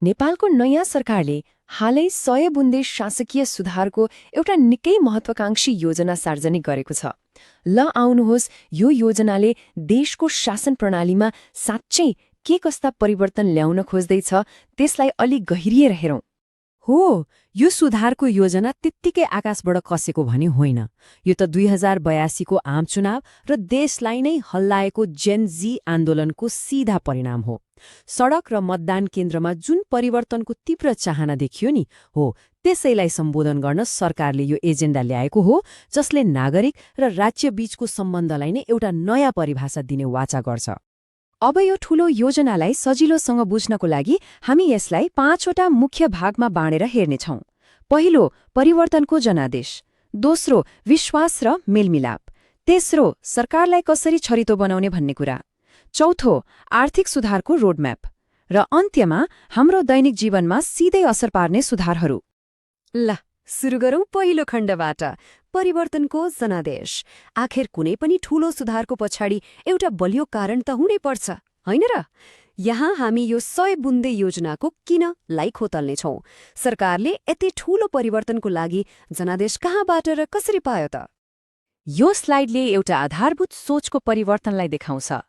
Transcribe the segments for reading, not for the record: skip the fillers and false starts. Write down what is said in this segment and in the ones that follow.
नेपालको नयाँ सरकारले हालै 100 बुन्दे शासकीय सुधारको एउटा निकै महत्वाकांक्षी योजना सार्वजनिक गरेको छ। ल आउनुहोस्, यो योजनाले देशको शासन प्रणालीमा साँच्चै के कस्ता परिवर्तन ल्याउन खोज्दैछ त्यसलाई अलि गहिरिएर हेरौं। हो, यो सुधारको योजना त्यत्तिकै आकाशबाट कसेको भने होइन। यो त 2082 को आम चुनाव र देशलाई नै हल्लाएको जेन जी आन्दोलनको सीधा परिणाम हो। सडक र मतदान केन्द्रमा जुन परिवर्तनको तीव्र चाहना देखियो नि हो, त्यसैलाई सम्बोधन गर्न सरकारले यो एजेन्डा ल्याएको हो, जसले नागरिक र राज्य बीचको सम्बन्धलाई नै एउटा नयाँ परिभाषा दिने वाचा गर्छ। अब यो ठूलो योजनालाई सजिलोसँग बुझ्नको लागि हामी यसलाई 5वटा मुख्य भागमा बाँडेर हेर्नेछौं। पहिलो, परिवर्तनको जनादेश। दोस्रो, विश्वास र मेलमिलाप। तेस्रो, सरकारलाई कसरी छरितो बनाउने भन्ने कुरा। चौथो, आर्थिक सुधारको रोडम्याप। र अन्त्यमा हाम्रो दैनिक जीवनमा सिधै असर पार्ने सुधारहरू। ल सुरु गरौं पहिलो खण्डबाट, परिवर्तनको जनादेश। आखिर कुनै पनि ठूलो सुधारको पछाडि एउटा बलियो कारण त हुनै पर्छ, होइन र? यहाँ हामी यो 100 बुन्दे योजनाको किनलाई खोतल्नेछौं। सरकारले यति ठूलो परिवर्तनको लागि जनादेश कहाँबाट र कसरी पायो त? यो स्लाइडले एउटा आधारभूत सोचको परिवर्तनलाई देखाउँछ।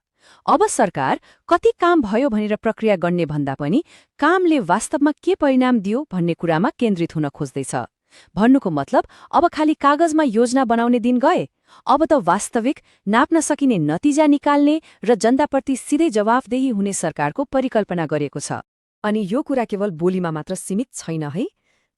अब सरकार कति काम भयो भनेर प्रक्रिया गर्ने भन्दा पनि कामले वास्तवमा के परिणाम दियो भन्ने कुरामा केन्द्रित हुन खोज्दैछ। भन्नुको मतलब अब खाली कागजमा योजना बनाउने दिन गए, अब त वास्तविक नाप्न सकिने नतिजा निकाल्ने र जनताप्रति सिधै जवाफदेही हुने सरकारको परिकल्पना गरिएको छ। अनि यो कुरा केवल बोलीमा मात्र सीमित छैन है।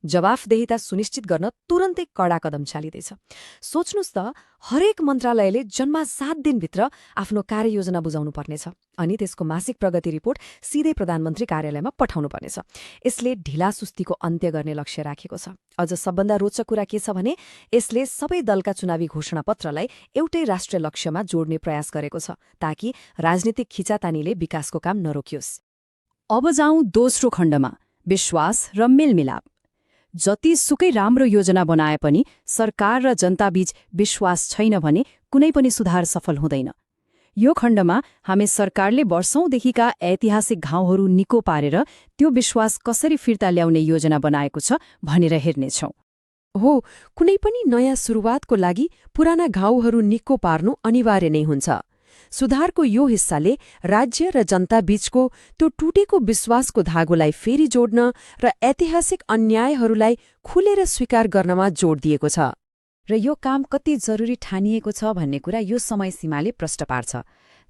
जवाफदेहिता सुनिश्चित गर्न तुरन्तै कडा कदम चालिँदैछ। सोच्नुस् त, हरेक मन्त्रालयले जन्मा 7 दिनभित्र आफ्नो कार्ययोजना बुझाउनु पर्नेछ अनि त्यसको मासिक प्रगति रिपोर्ट सिधै प्रधानमन्त्री कार्यालयमा पठाउनु पर्नेछ। यसले ढिलासुस्तीको अन्त्य गर्ने लक्ष्य राखेको छ। अझ सबभन्दा रोचक कुरा के छ भने यसले सबै दलका चुनावी घोषणापत्रलाई एउटै राष्ट्रिय लक्ष्यमा जोड्ने प्रयास गरेको छ, ताकि राजनीतिक खिचातानीले विकासको काम नरोकियोस्। अब जाउँ दोस्रो खण्डमा, विश्वास र मेलमिलाप। जतिसुकै राम्रो योजना बनाए पनि सरकार र जनताबीच विश्वास छैन भने कुनै पनि सुधार सफल हुँदैन। यो खण्डमा हामी सरकारले वर्षौंदेखिका ऐतिहासिक घाउहरू निको पारेर त्यो विश्वास कसरी फिर्ता ल्याउने योजना बनाएको छ भनेर हेर्नेछौं। हो, कुनै पनि नयाँ सुरुवातको लागि पुराना घाउहरू निको पार्नु अनिवार्य नै हुन्छ। सुधारको यो हिस्साले राज्य र जनता बीचको त्यो टुटेको विश्वासको धागोलाई फेरि जोड्न र ऐतिहासिक अन्यायहरूलाई खुलेर स्वीकार गर्नमा जोड दिएको छ। र यो काम कति जरुरी ठानिएको छ भन्ने कुरा यो समय सीमाले प्रश्न पार्छ।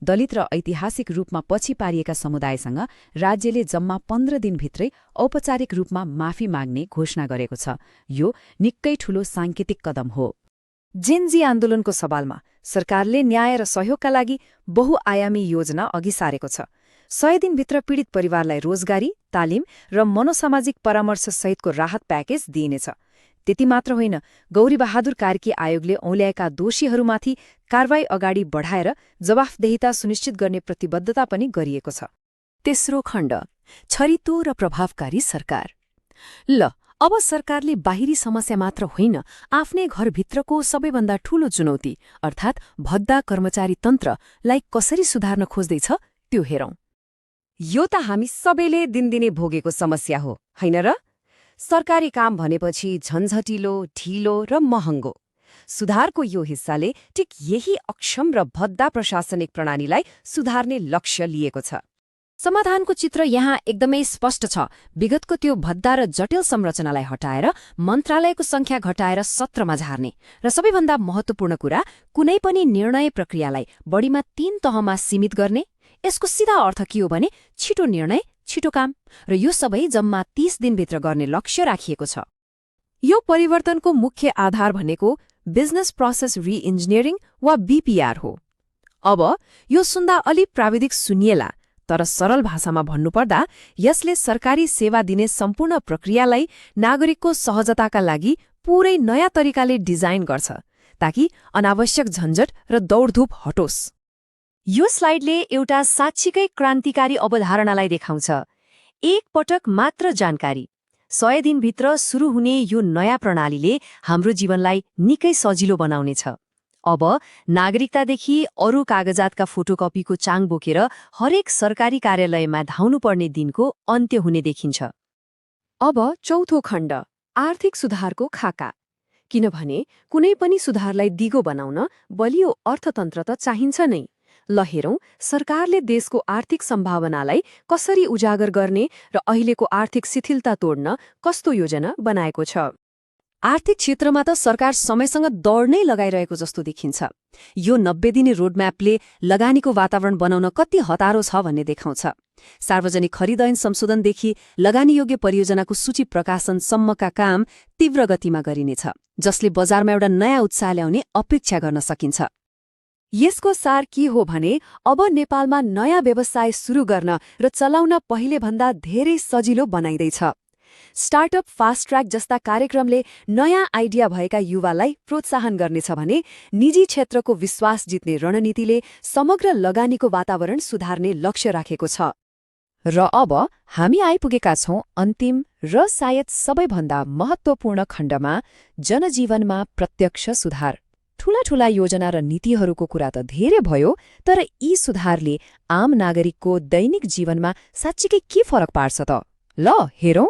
दलित र ऐतिहासिक रूपमा पछि पारिएका समुदायसँग राज्यले जम्मा 15 दिनभित्रै औपचारिक रूपमा माफी माग्ने घोषणा गरेको छ। यो निकै ठूलो सांकेतिक कदम हो। जेन जी आन्दोलनको सवालमा सरकारले न्याय र सहयोगका लागि बहुआयामी योजना अघि सारेको छ। 100 दिनभित्र पीडित परिवारलाई रोजगारी, तालिम र मनोसामाजिक परामर्श सहितको राहत प्याकेज दिइनेछ। त्यति मात्र होइन, गौरीबहादुर कार्की आयोगले औल्याएका दोषीहरूमाथि कारवाही अगाडि बढाएर जवाफदेहिता सुनिश्चित गर्ने प्रतिबद्धता पनि गरिएको छ। तेस्रो खण्ड, छरितो र प्रभावकारी सरकार। ल अब सरकारले बाहिरी समस्या मात्र होइन, आफ्नै घरभित्रको सबैभन्दा ठूलो चुनौती अर्थात् भद्दा कर्मचारी तन्त्रलाई कसरी सुधार्न खोज्दैछ त्यो हेरौं। यो त हामी सबैले दिनदिनै भोगेको समस्या हो, होइन र? सरकारी काम भनेपछि झन्झटिलो, ढिलो र महँगो। सुधारको यो हिस्साले ठिक यही अक्षम र भद्दा प्रशासनिक प्रणालीलाई सुधार्ने लक्ष्य लिएको छ। समाधानको चित्र यहाँ एकदमै स्पष्ट छ। विगतको त्यो भद्दा र जटिल संरचनालाई हटाएर मन्त्रालयको संख्या घटाएर 17मा झार्ने र सबैभन्दा महत्त्वपूर्ण कुरा, कुनै पनि निर्णय प्रक्रियालाई बढीमा 3 तहमा सीमित गर्ने। यसको सिधा अर्थ के हो भने छिटो निर्णय, छिटो काम, र यो सबै जम्मा 30 दिनभित्र गर्ने लक्ष्य राखिएको छ। यो परिवर्तनको मुख्य आधार भनेको बिजनेस प्रोसेस रि-इन्जिनियरिङ वा बीपीआर हो। अब यो सुन्दा अलि प्राविधिक सुनिएला, तर सरल भाषामा भन्नुपर्दा यसले सरकारी सेवा दिने सम्पूर्ण प्रक्रियालाई नागरिकको सहजताका लागि पूरै नयाँ तरिकाले डिजाइन गर्छ, ताकि अनावश्यक झन्झट र दौडधुप हटोस्। यो स्लाइडले एउटा साँच्चीकै क्रान्तिकारी अवधारणालाई देखाउँछ। एक पटक मात्र जानकारी। 100 दिनभित्र सुरु हुने यो नयाँ प्रणालीले हाम्रो जीवनलाई निकै सजिलो बनाउनेछ। अब नागरिकतादेखि अरू कागजातका फोटोकपीको चाङ बोकेर हरेक सरकारी कार्यालयमा धाउनुपर्ने दिनको अन्त्य हुने देखिन्छ। अब चौथो खण्ड, आर्थिक सुधारको खाका। किनभने कुनै पनि सुधारलाई दिगो बनाउन बलियो अर्थतन्त्र त चाहिन्छ नै। ल हेरौं, सरकारले देशको आर्थिक सम्भावनालाई कसरी उजागर गर्ने र अहिलेको आर्थिक शिथिलता तोड्न कस्तो योजना बनाएको छ। आर्थिक क्षेत्रमा त सरकार समयसँग दौड नै लगाइरहेको जस्तो देखिन्छ। यो 90 दिने रोडम्यापले लगानीको वातावरण बनाउन कति हतारो छ भन्ने देखाउँछ। सार्वजनिक खरिद ऐन संशोधनदेखि लगानीयोग्य परियोजनाको सूची प्रकाशनसम्मका काम तीव्र गतिमा गरिनेछ, जसले बजारमा एउटा नयाँ उत्साह ल्याउने अपेक्षा गर्न सकिन्छ। यसको सार के हो भने अब नेपालमा नयाँ व्यवसाय सुरु गर्न र चलाउन पहिलेभन्दा धेरै सजिलो बनाइँदैछ। स्टार्टअप फास्ट ट्र्याक जस्ता कार्यक्रमले नयाँ आइडिया भएका युवालाई प्रोत्साहन गर्नेछ भने निजी क्षेत्रको विश्वास जित्ने रणनीतिले समग्र लगानीको वातावरण सुधार्ने लक्ष्य राखेको छ। र अब हामी आइपुगेका छौं अन्तिम र सायद सबैभन्दा महत्त्वपूर्ण खण्डमा, जनजीवनमा प्रत्यक्ष सुधार। ठूला योजना र नीतिहरूको कुरा त धेरै भयो, तर यी सुधारले आम नागरिकको दैनिक जीवनमा साँच्चीकै के फरक पार्छ त? ल हेरौं।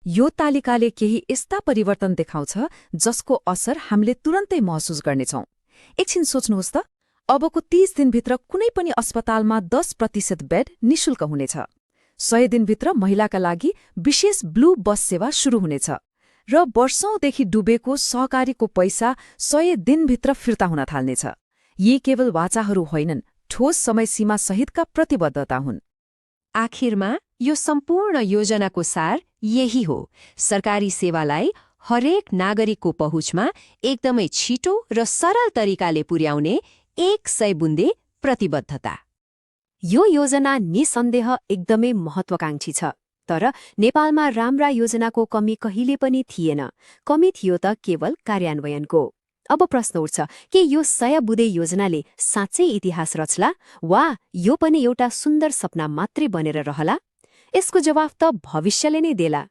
यो तालिकाले केही यस्ता परिवर्तन देखाउँछ जसको असर हामीले तुरन्तै महसुस गर्नेछौं। एकछिन सोच्नुहोस् त, अबको 30 दिनभित्र कुनै पनि अस्पतालमा 10% बेड निशुल्क हुनेछ। 100 दिनभित्र महिलाका लागि विशेष ब्लू बस सेवा शुरू हुनेछ र वर्षौंदेखि डुबेको सहकारीको पैसा 100 दिनभित्र फिर्ता हुन थाल्नेछ। यी केवल वाचाहरू होइनन्, ठोस समयसीमा सहितका प्रतिबद्धता हुन्। आखिरमा यो सम्पूर्ण योजनाको सार यही हो, सरकारी सेवालाई हरेक नागरिकको पहुँचमा एकदमै छिटो र सरल तरिकाले पुर्याउने 100 बुन्दे प्रतिबद्धता। यो योजना निसन्देह एकदमै महत्वाकांक्षी छ, तर नेपालमा राम्रा योजनाको कमी कहिले पनि थिएन। कमी थियो त केवल कार्यान्वयनको। अब प्रश्न उठ्छ, के यो 100 बुँदे योजनाले साँच्चै इतिहास रच्ला वा यो पनि एउटा सुन्दर सपना मात्रै बनेर रहला? यसको जवाफ त भविष्यले नै देला।